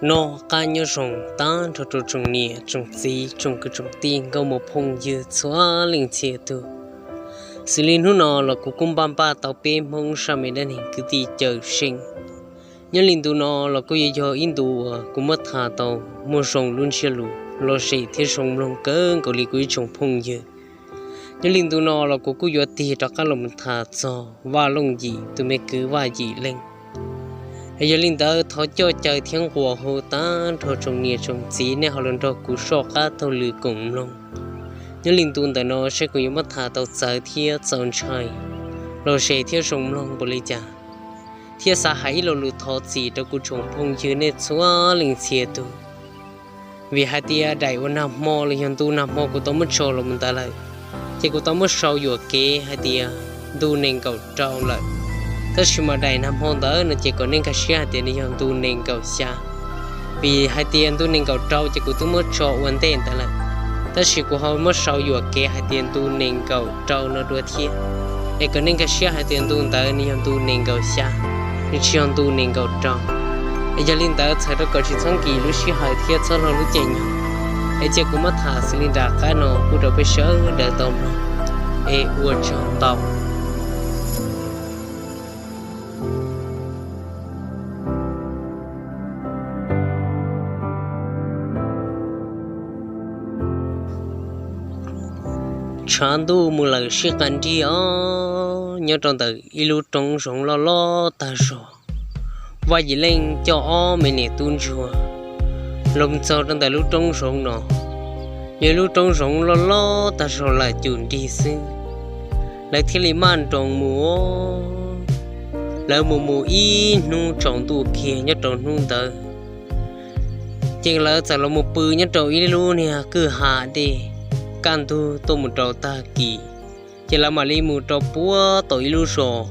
Noj qab nyob zoo tag nrho rau tsoom niam tsoom txiv tsoom kwv tsoom tij nkauj muam phooj ywg txhua leej txhia tug. Xws li hnub no los kuv kuj npaj npaj tau peb Hmoob sab me dab neeg kwv tij cawm seej. Nyob li ntu no los kuj yuav yog ib ntu uas kuv muab tham tau muaj zoo lub ntsiab lus lom zem thiab zoo mloog kawg nkaus li kuv ib tsoom phooj ywg. Nyob li ntu no los kuv kuj yuav tig rov qab los mus tham txog Vaj Looj Yim tus me kwv Vaj Yim Leej. Yog li ntawd thov coj caw thiab nquas hu tag nrho tsoom niam tsoom txiv nej ho los nrog kuv soj qab taug lw koom mloog. Nyob li ntu ntawm no saib kuv yuav muab tham tau txawv thiab txaus ntshai, lom zem thiab zoo mloog npaum li cas, thiab xav hais ib lo lus thov txim rau kuv tsoom phooj ywg nej txhua leej txhia tug. Vim hais tias daim uas nag hmo los yog ntu nag hmo kuv tau muab tso los mus ntawd lawm, ces kuv tau muab sau yuam kev hais tias ntu nees nkaum rau lawm. Tab sis mas daim nag hmo ntawd no ces kom nej nkag siab hais tias nws yog ntu nees nkaum xya, vim hais tias ntu nees nkaum rau ces kuv twb muab tso ua ntej ntawd lawm. Tab sis kuv ho muab sau yuam kev hais tias ntu nees nkaum rau no dua thiab, es kom nej nkag siab hais tias ntu ntawd nws yog ntu nees nkaum xya, nws tsis yog ntu nees nkaum rau. Es yog li ntawd txhawm rau kom tsis txhob nkim lub sij hawm thiab txhob laug lub caij nyoog, es cia kuv muab tham xws li nram qab no pub rau peb sawv daws tau mloog, es ua tsaug ntau. Tshav ntuj mus lawm sib qas nrig os, nyob rau ntawm ib lub roob zoov loj loj tag zog, Vaj Yim Leej coj ob me niam tub ntsuag los txog rau ntawm lub roob zoov no. Yog lub roob zoov loj loj tag zog lawm cum nrig xwb, lawv thiaj li maj nroos mus. Lawv mus mus ib hnub tsaus ntuj kiag nyob rau hnub ntawd, ces lawv txawm los mus pw nyob rau ib lub niag kwj ha dej. Kaj ntug tuaj mus rau tag kis, ces lawv mam li mus rau puag tom ib lub zos.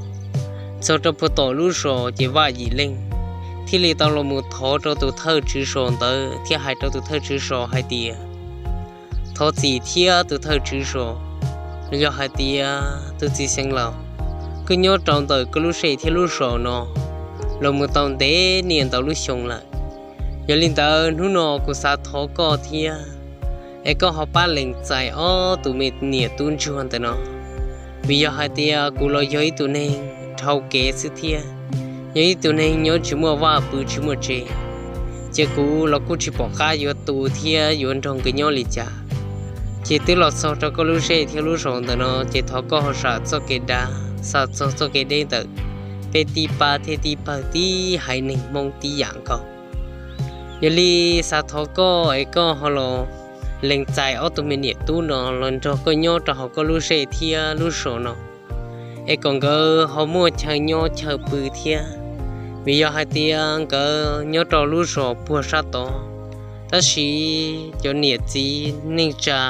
Txog rau puag tom lub zos ces Vaj Yim Leej thiaj li tau los mus thov rau tus thawj tswv zos ntawd thiab hais rau tus thawj tswv zos hais tias, thov txim thiab tus thawj tswv zos, yog hais tias tus txiv xeev laus, koj nyob rau ntawm koj lub zej thiab lub zos no los mus tau ntev niaj ntau lub xyoo lawm. Yog li ntawd hnub no kuv xav thov koj thiab, es koj ho pab lees txais ob tug me niam tub ntsuag ntawm no, vim yog hais tias kuv los yog ib tug neeg dhau kev xwb thiab, yog ib tug neeg nyob tsis muaj vaj pw tsis muaj tsev, ces kuv los kuj tsis pom qab yuav tu thiab yuav nrog nkawd nyob li cas. Ces twb los txog rau koj lub zej thiab lub zos ntawm no ces thov koj ho zam txoj kev dav, xam txog txoj kev deb ntawm peb tib pab thiab tib pawg tib haiv neeg Hmoob tib yam nkaus. Yog li xav thov koj es koj ho los lees txais ob tug me niam tub no los nrog koj nyob rau hauv koj lub zej thiab lub zos no, es kom nkawd ho muaj chaw nyob chaw pw thiab, vim yog hais tias nkawd nyob rau lub zos puag sab tod, tab sis cov niam txiv neej tsa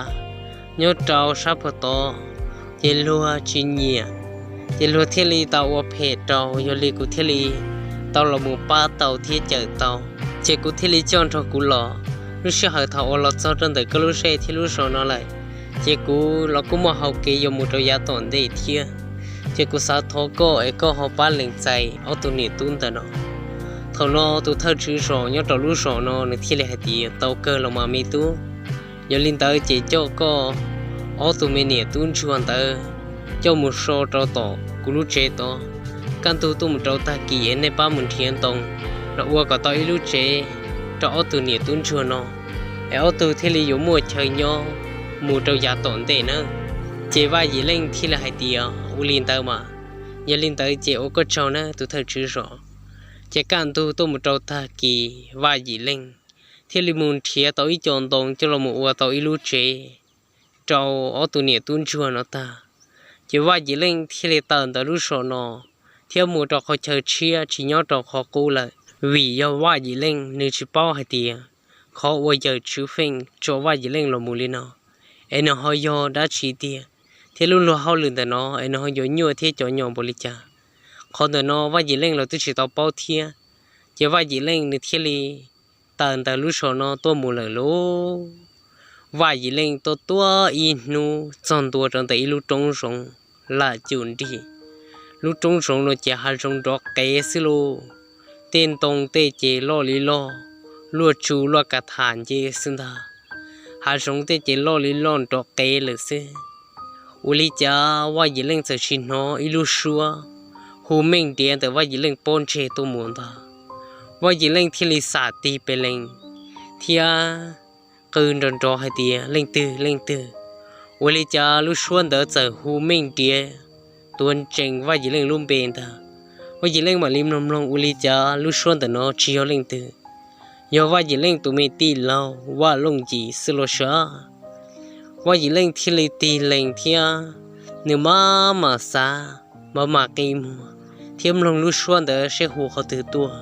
nyob rau sab puag tod, ces luag tsis nyiam, ces luag thiaj li tau ua phem rau. Yog li kuv thiaj li tau los mus pab tau thiab cawm tau, ces kuv thiaj li coj nrog kuv los. Lub sij hawm thaum uas los txog rau ntawm koj lub zej thiab lub zos no lawm, ces kuv los kuj muaj hau kev yuav mus rau yav tom ntej thiab. Ces kuv xav thov koj es koj ho pab lees txais ob tug niam tub ntawm no. Thaum no tus thawj tswv zos nyob rau lub zos no nws thiaj li hais tias, tau kawg los mas me tub. Yog li ntawd ces coj koj ob tug me niam tub ntsuag ntawd coj mus so rau tom kuv lub tsev tod. Kaj ntug tuaj mus rau tag kis es nej pab mus nrhiav ntoo los ua kom tau ib lub tsev rau ob tug niam tub ntsuag no, es ob tug thiaj li yuav muaj chaw nyob mus rau yav tom ntej nawb. Ces Vaj Yim Leej thiaj li hais tias, ua li ntawd mas. Yog li ntawd ces ua koj tsaug nawb tus thawj tswv zos. Ces kaj ntug tuaj mus rau tag kis Vaj Yim Leej thiaj li mus nrhiav tau ib co ntoo coj los mus ua tau ib lub tsev rau ob tug niam tub ntsuag no tag. Ces Vaj Yim Leej thiaj li tawm ntawm lub zos no thiab mus rau qhov chaw tshiab tsis nyob rau qhov qub lawm, vim yog Vaj Yim Leej nws tsis paub hais tias qhov uas yawm Tswv Feej tso Vaj Yim Leej los mus li no es nws ho yog dab tsi tiag, thiab lub luag hauj lwm ntawm no es nws ho yuav nyuaj thiab cov nyom npaum li cas. Qhov ntawm no Vaj Yim Leej los twb tsis tau paub thiab. Ces Vaj Yim Leej nws thiaj li tawm ntawm lub zos no tuaj mus lawm lauj. Vaj Yim Leej tuaj tuaj ib hnub txog ntua rau ntawm ib lub roob zoov lam cum nrig. Lub roob zoov no ces hav zoov nrov qev xwb lauj. Tej ntoo tej ces loj li loj, luaj tsu luaj ka tham nce xwb ntag. Hav zoov tej ces loj li loj nrov qev lawm xwb. Ua li cas Vaj Yim Leej txawm sim hnov ib lub suab hu meej ntiav ntawm Vaj Yim Leej pob ntseg tuaj mus ntag. Vaj Yim Leej thiaj li xam tig pes lees thiab qw nrov nrov hais tias, Leej twg, leej twg? Ua li cas lub suab ntawd txawm hu meej ntiav tuav ntsees Vaj Yim Leej lub npe ntag. Vaj Yim Leej mam li mloog mloog, ua li cas lub suab ntawm no tsis yog leej twg, yog Vaj Yim Leej tus me tij laug Vaj Looj Yim xwb los sav. Vaj Yim Leej thiaj li tig lees thiab nws maj mam xav, maj mam qi muag thiab mloog lub suab ntawd seb hu qhov twg tuaj.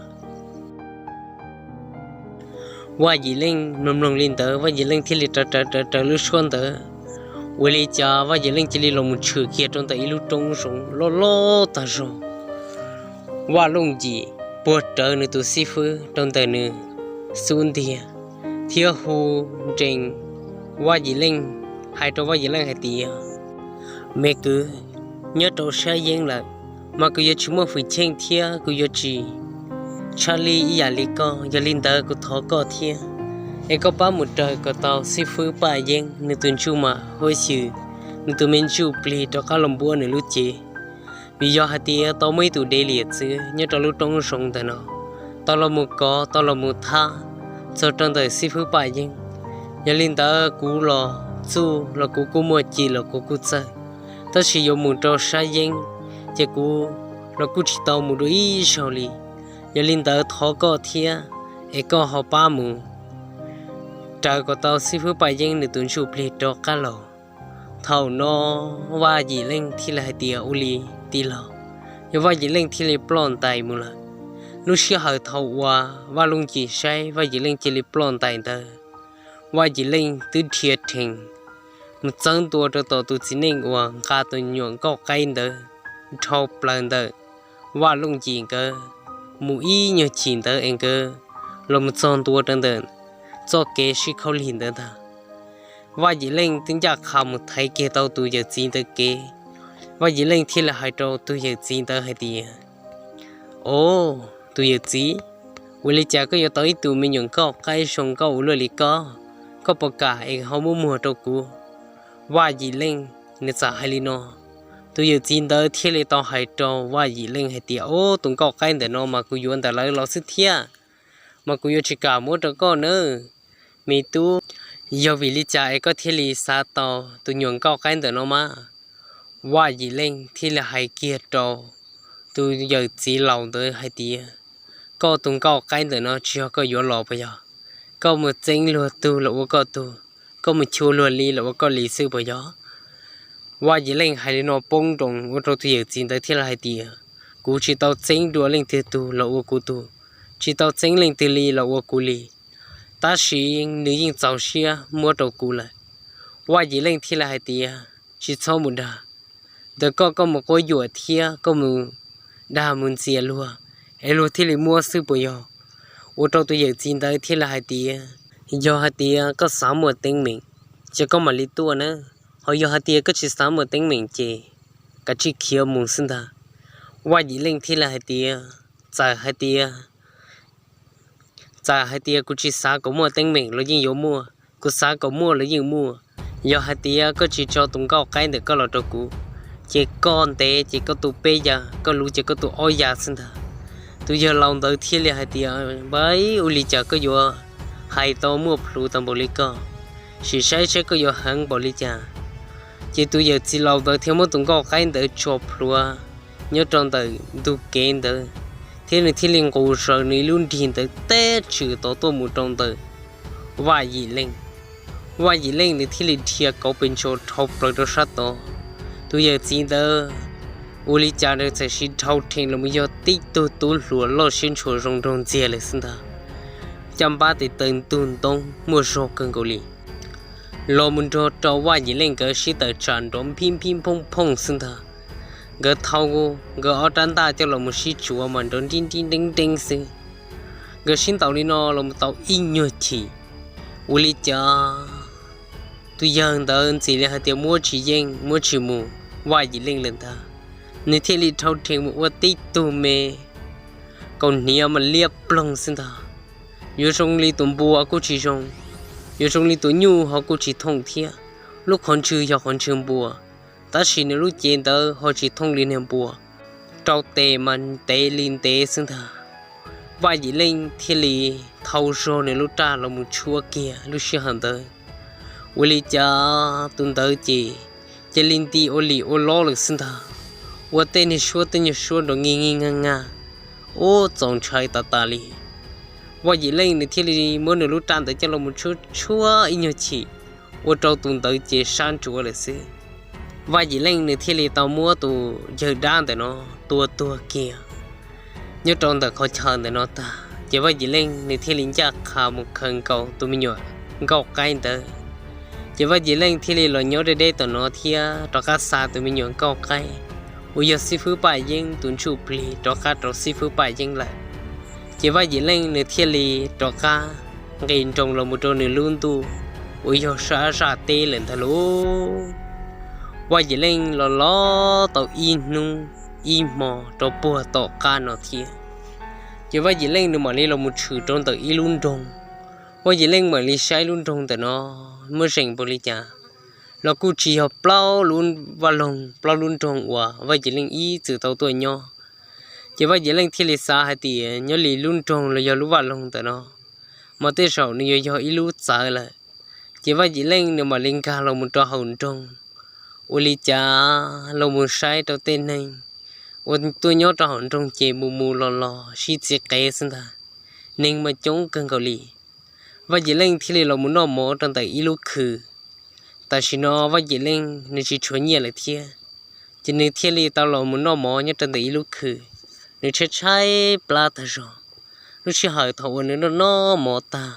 Vaj Yim Leej mloog mloog li ntawd, Vaj Yim Leej thiaj li raws raws raws raws lub suab ntawd. Ua li cas Vaj Yim Leej cia li los mus tshwm kiag rau ntawm ib lub roob zoov loj loj tag zog. Vaj Looj Yim puag rawv nws tus xib fwb rau ntawm nws xub ntiag thiab hu nrees Vaj Yim Leej, hais rau Vaj Yim Leej hais tias, Me kwv, nyob rau sab yeeb lawm, mas kuv yuav tsis muaj hwm cheej thiab kuv yuav tsis tshaj lij ib yam li koj. Yog li ntawd kuv thov koj thiab, es koj pab mus raws kom tau xib fwb Paj Yeeb nws tus ntsuj mam huab xyw, nws tus me ntsuj plig rov qab los npuab nws lub cev. Vim yog hais tias tau muaj ib tug dev liam txwv nyob rau lub roob zoov ntawm no, tau los mus kov, tau los mus thab txog rau ntawm xib fwb Paj Yeeb. Yog li ntawd kuv los txuj los kuv kuj muaj ci los kuv kuj txawj, tab sis yuav mus rau sab yeeb ces kuv los kuj tsis tau mus dua ib zaug li. Yog li ntawd thov koj thiab, es koj ho pab mus raws kom tau xib fwb Paj Yeeb nws tus ntsuj plig rov qab los. Thaum no Vaj Yim Leej thiaj li hais tias, Ua li tij laug. Yog Vaj Yim Leej thiaj li ploj ntais mus lawm. Lub sij hawm thaum uas Vaj Looj Yim saib Vaj Yim Leej cia li ploj ntais ntawd, Vaj Yim Leej twb dhia rhees mus txeeb ntua rau tom tus txiv neej uas nqa tus nyuam nkauj qaib ntawd dhau plaws ntawm Vaj Looj Yim nkawd mus ib nyuag chim ntawd es nkawd los mus txog ntua rau ntawm txoj kev sib khaub lig ntawd ntag. Vaj Yim Leej twb ncaj qha mus thaiv kiag tau tus yawm txiv ntawd kev. Vaj Yim Leej thiaj li hais rau tus yawm txiv ntawd hais tias, Au, tus yawm txiv, ua li cas koj yuav tau ib tug me nyuam nkauj qaib zoo nkauj ua luaj li koj? Koj puas kam es ho muab muag rau kuv? Vaj Yim Leej nws txawm hais li no. Tus yawm txiv ntawd thiaj li tau hais rau Vaj Yim Leej hais tias, Au, tus nkauj qaib ntawm no mas kuv yuav ntawm lawv los xwb thiab, mas kuv yuav tsis kam muab rau koj nawb, me tub. Yog vim li cas es koj thiaj li xav tau tus nyuam nkauj qaib ntawm no mas? Vaj Yim Leej thiaj li hais kiag rau tus yawm txiv laus ntawd hais tias, Koj tus nkauj qaib ntawm no tsis yog koj yuav los puas yog? Koj mus txeeb luag tug los ua koj tug, koj mus chua luag li los ua koj li xwb puas yog? Vaj Yim Leej hais li no poob nroos ua rau tus yawm txiv ntawd thiaj li hais tias, Kuv tsis tau txeeb dua leej twg tug los ua kuv tug, tsis tau txeeb leej twg li los ua kuv li, tab sis nws yeej txaus siab muab rau kuv lawm. Vaj Yim Leej thiaj li hais tias, Tsis txhob mus dag, ntawm koj koj mus quab yuam thiab koj mus dag mus ntxias luag, es luag thiaj li muab xwb puas yog? Ua rau tus yawm txiv ntawd thiaj li hais tias, Yog hais tias koj xav muaj teeb meem, ces koj mam li tuaj na, ho yog hais tias koj tsis xav muaj teeb meem ces kav tsij khiav mus xwb ntag. Vaj Yim Leej thiaj li hais tias, Txawm hais tias txawm hais tias kuv tsis xav kom muaj teeb meem los yeej yuav muaj, kuv xav kom muaj los yeej muaj. Yog hais tias koj tsis tso tus nkauj qaib ntawm koj los rau kuv, ces koj ntev ces koj tu peb ya, koj luv ces koj tu ob ya xwb ntag. Tus yawg laus ntawd thiaj li hais tias, Npawg, ua li cas koj yuav hais tau muaj plhuav tau npaum li koj? Sim saib saib koj yuav heev npaum li cas. Ces tus yawm txiv laus ntawd thiaj muab tus nkauj qaib ntawd tso plhuav nyob rau ntawm ntug kev ntawd, thiab nws thiaj li nqus zaws nws ib lub nrig ntawd teb tswm tod tuaj mus rau ntawm Vaj Yim Leej. Vaj Yim Leej nws thiaj li dhia kauv pes ntso dhau plaws rau sab tod. Tus yawm txiv ntawd ua li cas nws txawm siv dhau rhees los mus yog tib tug tub hluas loj siab ntshua zoo nraug ntxiag lawm xwb ntag. Caj npab tes taw ntug ntoob muaj zog kawg nkaus li, los mus nrog rau Vaj Yim Leej nkawd sib tawm tsam nrov nphib nphib nphooj phooj xwb ntag. Nkawd thau nkawd ob rab ntaj coj los mus sib tsuav mas nrov nrib nrib nreeb nreeb xwb. Nkawd sib ntaus li no los mus tau ib nyuag chim, ua li cas tus yawg ntawd ntxim li hais tias muab tsis yeej muab tsis mus Vaj Yim Leej lawm ntag. Nws thiaj li dhau rhees mus ua tib tug me kaus hniav mas liab ploog xwb ntag. yuav zoo li tus npua kuj tsis zoo, yuav zoo li tus nyuj ho kuj tsis thooj thiab. Lub qhov ntswg yog qhov ntswg npua, tab sis nws lub cev ntawd ho tsis thooj li niag npua, rau tes mas ntev li ntev xwb ntag. Vaj Yim Leej thiaj li thau zog nws lub raj los mus tshuab kiag lub sij hawm ntawd. Ua li cas tus ntawd ces cia li nti ua lim ua lob lawm xwb ntag, ua tej niag suab tej nyuag suab nrov nkig nkig nkag nkag, ub txaus ntshai tas tas li. Vaj Yim Leej nws thiaj li muab nws lub raj ntawd coj los mus tshuab tshuab ib nyuag chim, ua rau tus ntawd ces sab ntsuav lawm xwb. Vaj Yim Leej nws thiaj li tau muab tus yawg dab ntawm no tua tuag kiag nyob rau ntawm qhov chaw ntawm no tag, ces Vaj Yim Leej nws thiaj li ncaj qha mus khaws nkaus tus me nyuam nkauj qaib ntawd. Ces Vaj Yim Leej thiaj li los nyob deb deb tom no thiab rov qab xa tus me nyuam nkauj qaib uas yog xib fwb Paj Yeeb tus ntsuj plig rov qab rau xib fwb Paj Yeeb lawm. Ces Vaj Yim Leej nws thiaj li rov qab nqis nroos los mus rau nws lub ntuj uas yog sab zaj teb lawm ntag lauj. Vaj Yim Leej los los tau ib hnub ib hmo rau puag tom qab no thiab. Ces Vaj Yim Leej nws mam li los mus tshwm rau ntawm ib lub nroog. Vaj Yim Leej mam li saib lub nroog ntawm no muaj zeem npaum li cas, los kuj tsis yog plaub lub vaj loog plaub lub nroog uas Vaj Yim Leej ib txwm tau tuaj nyob. Ces Vaj Yim Leej thiaj li xav hais tias nyob li lub nroog los yog lub vaj loog ntawm no mas tej zaum nws yuav yog ib lub txawv lawm. Ces Vaj Yim Leej nws mam li nkag los mus rau hauv nroog, ua li cas los mus saib rau tej neeg uas tuaj nyob rau hauv nroog ces mus mus los los sib txiv qev xwb ntag, neeg mas coob kawg nkaus li. Vaj Yim Leej thiaj li los mus noj mov rau ntawm ib lub khw. Tam sim no Vaj Yim Leej nws tsis tshuav nyiaj lawm thiab, ces nws thiaj li tau los mus noj mov nyob rau ntawm ib lub khw. Nws tshaib tshaib plab tag zog. Lub sij hawm thaum uas nws noj noj mov tag,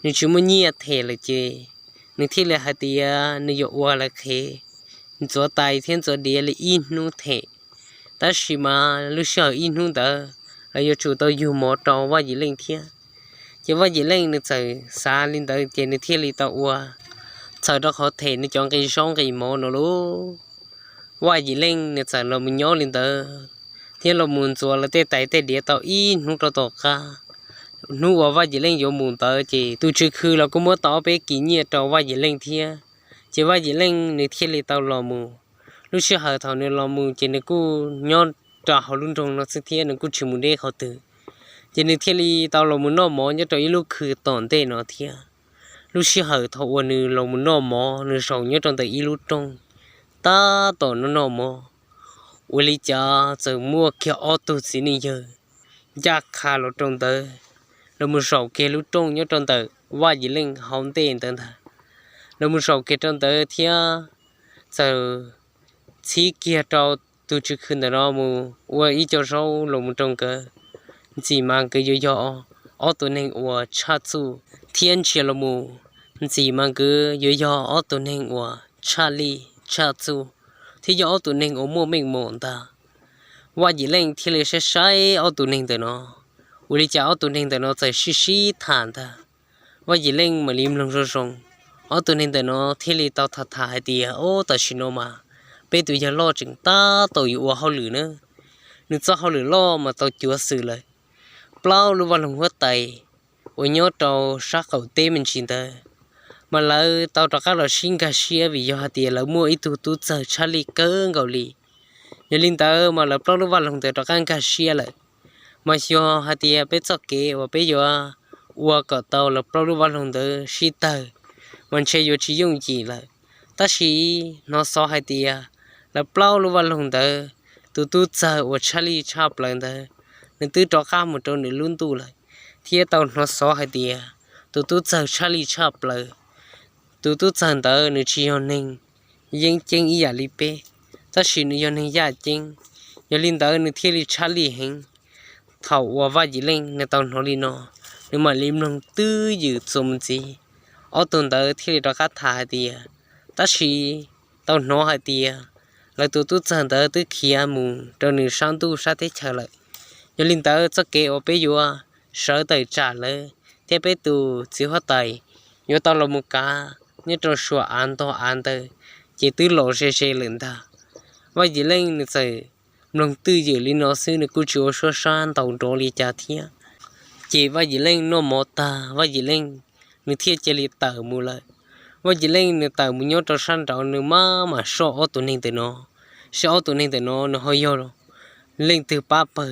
nws tsis muaj nyiaj them lawm ces nws thiaj li hais tias nws yuav ua lawv qhev ntxuav tais thiab ntxuav diav li ib hnub them. Tab sis mas lub sij hawm ib hnub ntawd lawv yuav tsum tau yug mov rau Vaj Yim Leej thiab. Ces Vaj Yim Leej nws txawm xav li ntawd ces nws thiaj li tau ua txhawm rau qhov them nws cov nqi zaub nqi mov no lauj. Vaj Yim Leej nws txawm los mus nyob li ntawd thiab los mus ntxuav lawv tej tais tej diav tau ib hnub rau tom qab. Hnub uas Vaj Yim Leej yuav mus ntawd ces tus tswv khw los kuj muab tau ob peb kis nyiaj rau Vaj Yim Leej thiab. Ces Vaj Yim Leej nws thiaj li tau los mus. Lub sij hawm thaum nws los mus ces nws kuj nyob rau hauv lub nroog no xwb thiab nws kuj tsis mus deb qhov twg. Ces nws thiaj li tau los mus noj mov nyob rau ib lub khw tom ntej no thiab. Lub sij hawm thaum uas nws los mus noj mov nws zaum nyob rau ntawm ib lub rooj, tab tom noj noj mov, ua li cas txawm muaj kiag ob tug txiv neej yawg ncaj qha los rau ntawd, los mus zaum kiag lub rooj nyob rau ntawm Vaj Yim Leej hauv ntej ntawd ntag. Los mus zaum kiag rau ntawd thiab txawm txhib kiag rau tus tswv khw ntawm no mus ua ib co zaub los mus rau nkawd. Ntxim mas nkawd yuav yog ob tug neeg uas tshaj txuj thiab ntsia los mus, ntxim mas nkawd yuav yog ob tug neeg uas tshaj lij tshaj txuj thiab yog ob tug neeg uas muaj meej mom ntag. Vaj Yim Leej thiaj li saib saib ob tug neeg ntawm no, ua li cas ob tug neeg ntawm no txawm sib sib tham ntag. Vaj Yim Leej mam li mloog zoo zoo, ob tug neeg ntawm no thiaj li tau tham tham hais tias, Ob, tam sim no mas peb tus yawg loj tseem tab tom yuav ua hauj lwm na, nws txoj hauj lwm loj mas tau cuav xwm lawm. Plaub lub vaj loog huab tais uas nyob rau sab qaum teb me ntsis ntawd mas lawv tau rov qab los sib nkag siab vim yog hais tias lawv muaj ib tug tub txawg tshaj lij kawg nkaus li. Yog li ntawd mas lawv plaub lub vaj loog ntawd rov qab nkag siab lawm. Mas yog hais tias peb txoj kev uas peb yuav ua kom tau lawv plaub lub vaj loog ntawd sib tawg mas ntshe yuav tsis yooj yim lawm. Tab sis hnov xov hais tias lawv plaub lub vaj loog ntawd tus tub txawg uas tshaj lij tshaj plaws ntawd nws twb rov qab mus rau nws lub ntuj lawm, thiab tau hnov xov hais tias tus tub txawg tshaj lij tshaj plaws, tus tub txawg ntawd nws tsis yog neeg yeeb ceeb ib yam li peb, tab sis nws yog neeg yaj ceeb. Yog li ntawd nws thiaj li tshaj lij heev. Thaum uas Vaj Yim Leej nws tau hnov li no, nws mam li mloog twj ywm txuas mus ntxiv. Ob tug ntawd thiaj li rov qab tham hais tias, Tab sis tau hnov hais tias lawv tus tub txawg ntawd twb khiav mus rau nws sab ntuj sab teb chaws lawm. Yog li ntawd txoj kev uas peb yuav sawv tawm tsam lawv thiab peb tus txiv huab tais yuav tau los mus kav nyob rau suas av ntog av ntawd ces twb los ze ze lawm ntag. Vaj Yim Leej nws txawm mloog twj ywm li no xwb nws kuj tsis ua suab sab ntaus nrov li cas thiab. Ces Vaj Yim Leej noj mov tag, Vaj Yim Leej nws thiaj cia li tawm mus lawm. Vaj Yim Leej nws tawm mus nyob rau sab nraud, nws maj mam soj ob tug neeg ntawm no, seb ob tug neeg ntawm no nws ho yog leej twg pab pawg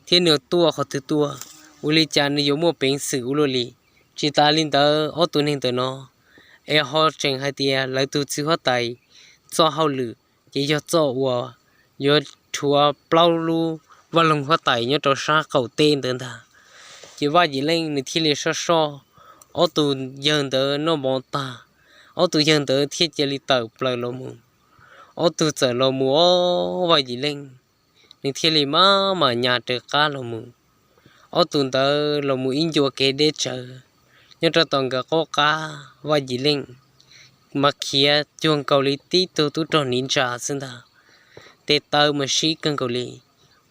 thiab nws tuaj qhov twg tuaj, ua li cas nws yuav muaj peev xwm ua luaj li. Tsis tas li ntawd, ob tug neeg ntawm no es ho tseem hais tias lawv tus txiv huab tais txoj hauj lwm ces yog txoj uas yuav rhuav plaub lub vaj loog huab tais nyob rau sab qaum teb ntawd ntag. Ces Vaj Yim Leej nws thiaj li soj soj ob tug yawg ntawd noj mov tag, ob tug yawg ntawd thiaj cia li tawm plaws los mus. Ob tug txawm los mus, o, Vaj Yim Leej nws thiaj li maj mam nyas raws qab los mus. Ob tug ntawd los mus ib ncua kev deb tsawv, nyob rau tom nkawd qab qab, Vaj Yim Leej mas khiav cuag nkaus li tib tug tub rog niv ntsa xwb ntag. Tes taw mas sib kawg nkaus li,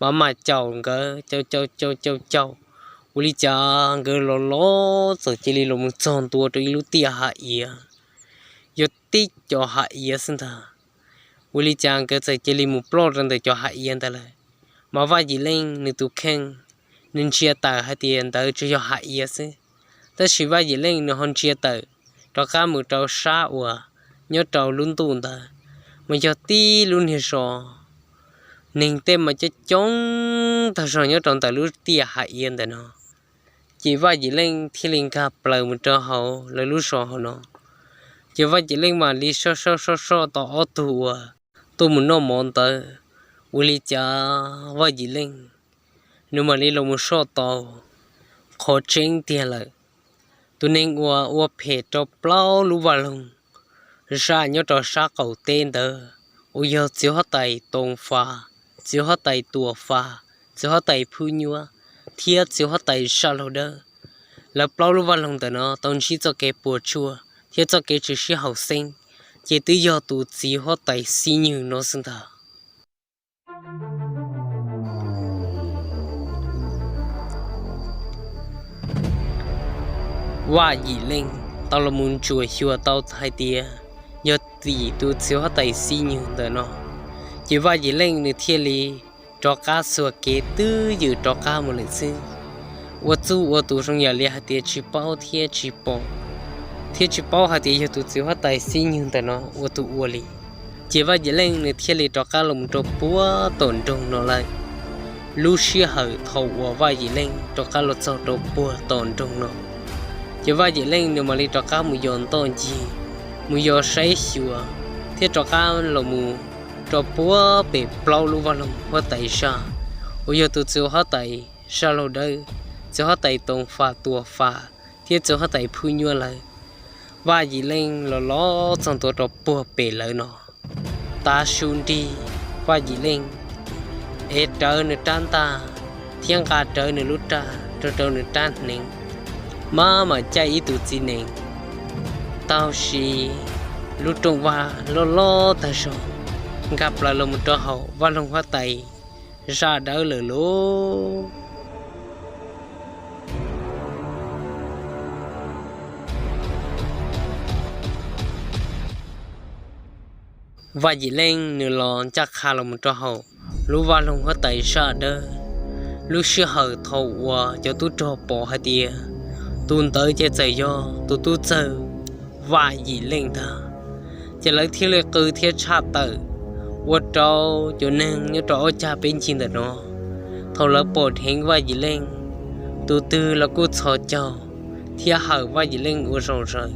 mas mam caum nkawd, caum caum caum caum caum, ua li cas nkawd los los txawm cia li los mus txog ntua rau ib lub tiaj hav iav, yog tib cov hav iav xwb ntag. Ua li cas nkawd txawm cia li mus ploj rau ntawm cov hav iav ntawd lawm. Mas Vaj Yim Leej nws tus kheej, nws ntsia tawm hais tias ntawd tsuas yog hav iav xwb, tab sis Vaj Yim Leej nws ho ntsia tawm rov qab mus rau sab uas nyob rau lub ntuj ntawd, mas yog tib lub niag zos, neeg tej mas coob coob tag zog nyob rau ntawm lub tiaj hav iav ntawm no. Ces Vaj Yim Leej thiaj li nkag plaws mus rau hauv lawv lub zos hauv no. Ces Vaj Yim Leej mam li soj soj soj soj tau ob tug uas tuaj mus noj mov ntawd, ua li cas Vaj Yim Leej nws mam li los mus soj tau qhov tseeb tiag lawm. Tus neeg uas ua phem rau plaub lub vaj loog zaj nyob rau sab qaum teb ntawd, uas yog txiv huab tais Toos Fas, txiv huab tais Tuam Fas, txiv huab tais Phwb Nyuab, thiab txiv huab tais Zaj Laug Dawb, lawv plaub lub vaj loog ntawm no tau ntsib txoj kev puas tsuaj thiab txoj kev tsis sib haum xeeb, ces twb yog tus txiv huab tais Xib Nywg no xwb ntag. Vaj Yim Leej tau los mus ntsuam xyuas tau hais tias yog tim tus txiv huab tais Xib Nywg ntawm no, ces Vaj Yim Leej nws thiaj li rov qab xuas kev twb ywm rov qab mus lawm xwb. Ua txuj ua tus zoo yam li hais tias tsis paub thiab tsis pom, thiab tsis paub hais tias yog tus txiv huab tais Xib Nywg ntawm no ua tus ua li. Ces Vaj Yim Leej nws thiaj li rov qab los mus rau puag tom nroog no lawm. Lub sij hawm thaum uas Vaj Yim Leej rov qab los txog rau puag tom nroog no, ces Vaj Yim Leej nws mam li rov qab mus yos ntoj ncig, mus yos saib xyuas, thiab rov qab los mus rau puag pem plaub lub vaj loog huab tais zaj, uas yog tus txiv huab tais Zaj Laug Dawb, txiv huab tais Toos Fas, Tuam Fas, thiab txiv huab tais Phwb Nyuab lawv. Vaj Yim Leej los los txog ntua rau puag pem lawv no, tav su nrig, Vaj Yim Leej ev rawv nws rab ntaj thiab nqa rawv nws lub raj rau rau nws rab hneev, maj mam caij ib tug txiv nees taug si lub rooj vag loj loj tag zog, nkag plaws los mus rau hauv vaj loog huab tais Zaj Dawb lawm lauj. Vaj Yim Leej nws los ncaj qha los mus rau hauv lub vaj loog huab tais Zaj Dawb. Lub sij hawm thaum uas cov tub rog pom hais tias tus ntawd ces txawm yog tus tub txawg Vaj Yim Leej ntag, ces lawv thiaj li qw thiab tshaj tawm ua rau cov neeg nyob rau ob cag peb ncig ntawm no. Thaum lawv pom dheev Vaj Yim Leej, tus twg los kuj txhos caug thiab hawm Vaj Yim Leej ua zaum zaws.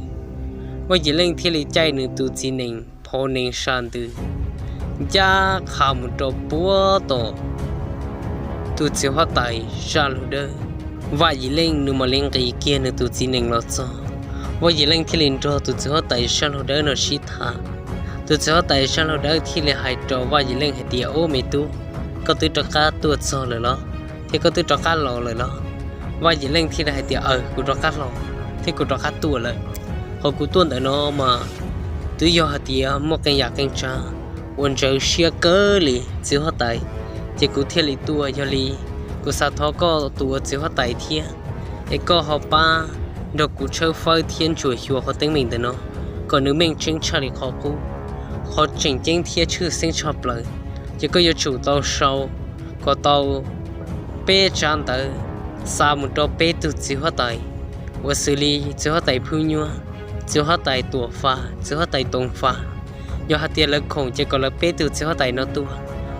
Vaj Yim Leej thiaj li caij nws tus txiv nees phau nees sa ntws ncaj qha mus rau puag tom tus txiv huab tais Zaj Laug Dawb. Vaj Yim Leej nws mam li nqis kiag nws tus txiv nees los txog, Vaj Yim Leej thiaj li nrog tus txiv huab tais Zaj Laug Dawb no sib tham. Tus txiv huab tais Zaj Laug Dawb thiaj li hais rau Vaj Yim Leej hais tias, Ub me tub, koj twb rov qab tuaj txog lawm los? Thiab koj twb rov qab los lawm los? Vaj Yim Leej thiaj li hais tias, Aws, kuv rov qab los thiab kuv rov qab tuaj lawm. Qhov kuv tuaj ntawm no mas twb yog hais tias muaj qee yam qee tsav uas ntxhov siab kawg li txiv huab tais, ces kuv thiaj li tuaj. Yog li kuv xav thov koj tus ua txiv huab tais thiab, es koj ho pab nrog kuv tshawb fawb thiab ntsuam xyuas qhov teeb meem ntawm no kom nws meej tseeb tshaj li qhov qub. Qhov tseem ceeb thiab tshwj xeeb tshaj plaws, ces koj yuav tsum tau sau kom tau peb tsab ntawv xa mus rau peb tug txiv huab tais uas xws li txiv huab tais Phwb Nyuab, txiv huab tais Tuam Fas, txiv huab tais Toov Fas. Yog hais tias lawv khoom ces kom lawv peb tug txiv huab tais no tuaj,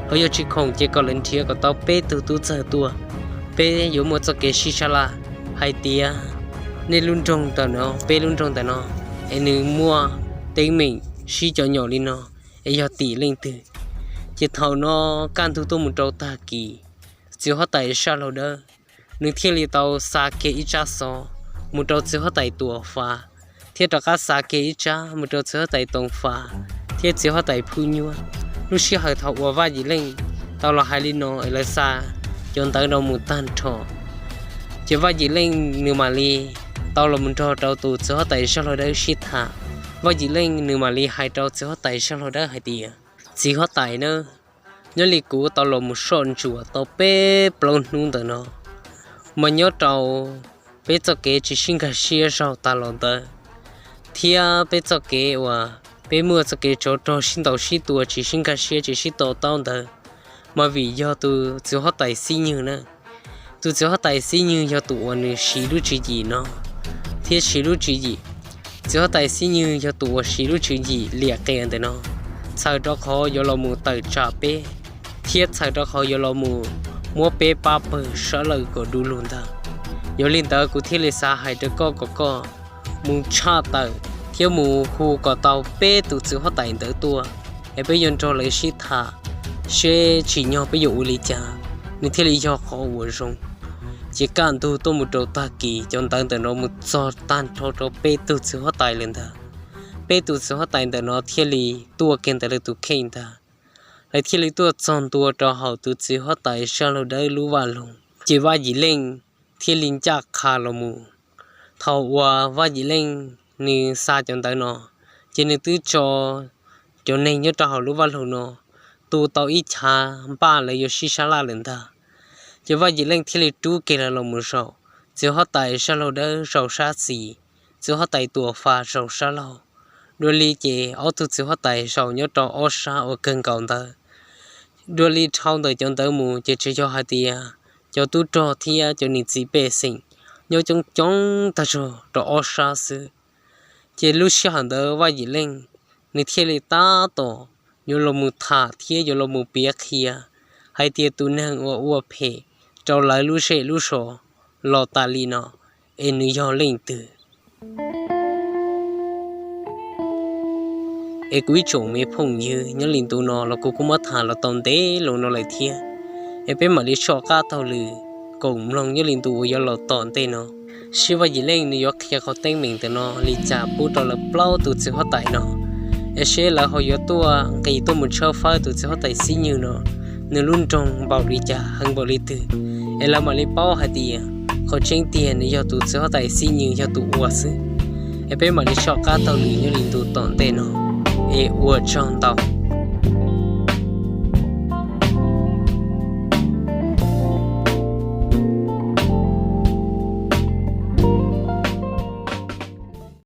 ho yog tsis khoom ces kom lawv nrhiav kom tau peb tug tub txawg tuaj. Peb yuav muaj txoj kev sib sab laj hais tias nej lub nroog ntawm no, peb lub nroog ntawm no, es nws muaj teeb meem sib cov nyom li no, es yog tim leej twg. Ces thaum no kaj ntug tuaj mus rau tag kis, txiv huab tais Sab Laug Dawb nws thiaj li tau xa kiag ib tsab xov mus rau txiv huab tais Tuam Fas, thiab rov qab xa kiag ib tsab mus rau txiv huab tais Toov Fas thiab txiv huab tais Phwb Nyuab. Lub sij hawm thaum uas Vaj Yim Leej tau los hais li no es lawv xa cov ntawv no mus tag nrho, ces Vaj Yim Leej nws mam li tau los mus nrog rau tus txiv huab tais Sab Laug Dawb sib tham. Vaj Yim Leej nws mam li hais rau txiv huab tais Sab Laug Dawb hais tias, txiv huab tais na, nyob li kuv tau los mus soj ntsuam tau peb plaub hnub ntawm no, mas nyob rau peb txoj kev tsis sib nkag siab zaug tas los ntawd, thiab peb txoj kev uas peb muaj txoj kev tsov rog sib ntaus sib tua tsis sib nkag siab tsis sib to taub ntawd, mas vim yog tus txiv huab tais Xib Nywg na. Tus txiv huab tais Xib Nywg yog tus uas nws siv lub tswv yim no, thiab siv lub tswv yim, txiv huab tais Xib Nywg yog tus uas siv lub tswv yim liam qias ntawm no, txhawm rau qhov yuav los mus tawm tsam peb, thiab txhawm rau qhov yuav los mus muab peb pab pawg sab lawm kom du lug ntag. Yog li ntawd kuv thiaj li xav hais rau koj kom koj mus tshaj tawm thiab mus hu kom tau peb tus txiv huab tais ntawd tuaj, es peb yuav nrog lawv sib tham seb tsim nyog peb yuav ua li cas, nws thiaj li yog qhov uas zoo. Ces kaj ntug tuaj mus rau tag kis, cov ntawv ntawm no mus txog tag nrho rau peb tug txiv huab tais lawm ntag. Peb tus txiv huab tais ntawm no thiaj li tuaj kiag ntawm lawv tus kheej ntag. Lawv thiaj li tuaj txog ntua rau hauv tus txiv huab tais Sab Laug Dawb lub vaj loog, ces Vaj Yim Leej thiaj li ncaj qha los mus. Thaum uas Vaj Yim Leej nws xa cov ntawv no, ces nws twb tso cov neeg nyob rau hauv lub vaj loog no tu tau ib chav npaj lawv yuav sib sab laj lawm ntag. Ces Vaj Yim Leej thiaj li rub kiag lawv los mus zaum, txiv huab tais Sab Laug Dawb zaum sab xis, txiv huab tais Tuam Fas zaum sab laug. Dua li ces ob tug txiv huab tais zaum nyob rau ob sab uas kawg nkaus ntawd. Dua li dhau ntawm cov ntawv mus ces tsuas yog hais tias cov tub rog thiab cov niam txiv pej xeem nyob coob coob tag zog rau ob sab xwb. Ces lub sij hawm ntawd Vaj Yim Leej nws thiaj li tab tom yuav los mus tham thiab yuav los mus piav qhia hais tias tus neeg uas ua phem rau lawv lub zej lub zos los tas li no es nws yog leej twg. Es kuv ib tsoom me phooj ywg, nyob li ntu no los kuv kuj muab tham los tau ntev loo no lawm thiab, es peb mam li soj qab taug lw koom mloog nyob li ntu uas yuav los tom ntej no, seb Vaj Yim Leej nws yuav qhia qhov teeb meem ntawm no li cas pub rau lawv plaub tus txiv huab tais no, es seb lawv ho yuav tuaj nqis tuaj mus tshawb fawb tus txiv huab tais Xib Nywg no nws lub nroog npaum li cas, heev npaum li twg, es lawv mam li paub hais tias qhov tseeb tiag nws yog tus txiv huab tais Xib Nywg yog tus ua xwb. Es peb mam li soj qab taug lw nyob li ntu tom ntej no, es ua tsaug ntau.